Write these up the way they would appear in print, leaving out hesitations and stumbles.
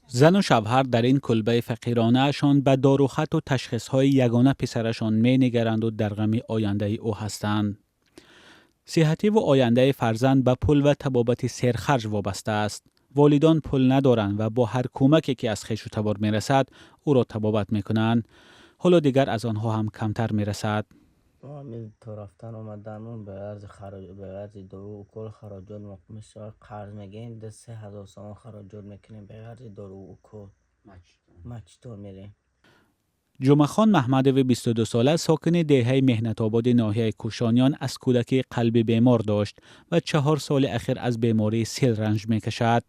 Зану шавҳар дар ин кулбаи фақиронаашон ба дорухату ташхисҳои ягона писарашон менигаранду дар ғами ояндаи ӯ ҳастанд. Сиҳативу ояндаи фарзанд ба пул ва табобати серхарҷ вобаста аст. Волидон пул надоранд ва бо ҳар кӯмаке, ки аз хешу табор мерасад, ӯро табобат мекунанд. Ҳоло дигар аз онҳо ҳам камтар мерасад. То рафтан омаданмон ба ғарзи дору укол хароҷот мешавад. Қарз мегирем, 2-3 ҳазор сомон хароҷот мекунем ба ғарзи дору укол. Мачтон мерем. Ҷумъахон Маҳмадови 22-сола, сокини деҳаи Меҳнатободи ноҳияи Кӯшониён, аз кӯдакӣ қалби бемор дошт ва 4 соли ахир аз бемории сил ранҷ мекашад.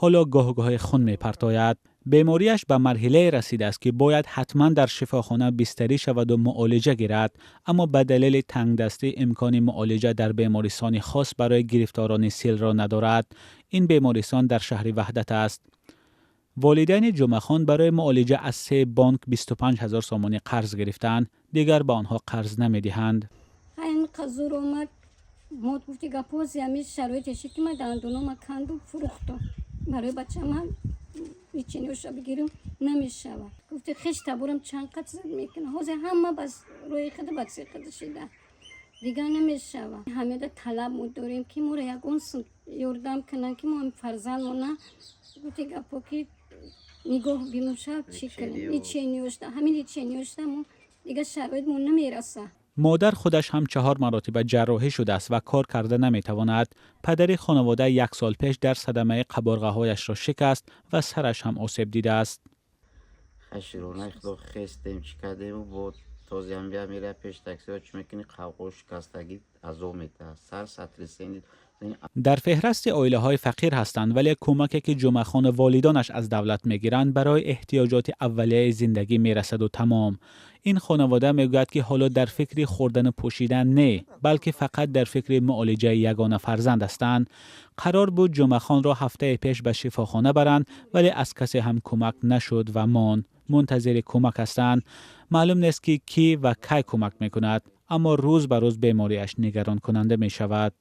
Ҳоло гоҳ-гоҳе хун мепартояд. Бемориаш ба марҳилае расидааст, ки бояд ҳатман дар шифохона бистарӣ шаваду муолиҷа гирад, аммо ба далели тангдастӣ имкони муолиҷа дар бемористони хос барои гирифторони силро надорад. Ин бемористон дар шаҳри Ваҳдат аст. Волидайни Ҷумъахон барои муолиҷа аз се бонк 25 ҳазор сомонӣ қарз гирифтаанд. Дигар ба онҳо қарз намедиҳанд. Ин қазур омад, мо гуфти гапози ҳами шароите шид, ки ман дандонома канду фурӯхтам барои бачама лечение ша бигирам, намешавад. Гуфти хеш таборам чанд қат зад мекунад. Ҳозир ҳама бас роҳи худ бакси худ шида, дигар намешавад. Ҳамеда талаб мо дорем, ки моро ягон сум ёрдам кунанд, ки мо фарзандмона, гуфти гапо, ки нигоҳ бимошад, чӣ кунем, лечение шда, ҳамин лечение шда мо дигар шароитмон намерасад. Модар худаш ҳам чаҳор маротиба ҷарроҳӣ шудааст ва кор карда наметавонад. Падари хонавода як сол пеш дар садамаи қаборғаҳояшро шикаст ва сараш ҳам осеб дидааст. Хаширонаи худо хестем, чӣ кардему, бо тозиам бия мера пеш таксиҳо чӣ мекунӣ, қавқо шикастагӣ азоб метаҳад, сар сотрясение. Дар феҳрасти оилаҳои фақир ҳастанд, вале кӯмаке, ки Ҷумъахону волидонаш аз давлат мегиранд, барои эҳтиёҷоти аввалияи зиндагӣ мерасаду тамом. Ин хонавода мегӯяд, ки ҳоло дар фикри хӯрдану пӯшидан не, балки фақат дар фикри муолиҷаи ягона фарзанд ҳастанд. Қарор буд Ҷумъахонро ҳафтаи пеш ба шифохона баранд, вале аз касе ҳам кӯмак нашуд ва монд. Мунтазири кӯмак ҳастанд. Маълум нест, ки кӣ ва кай кӯмак мекунад, аммо рӯз ба рӯз бемориаш нигаронкунанда мешавад.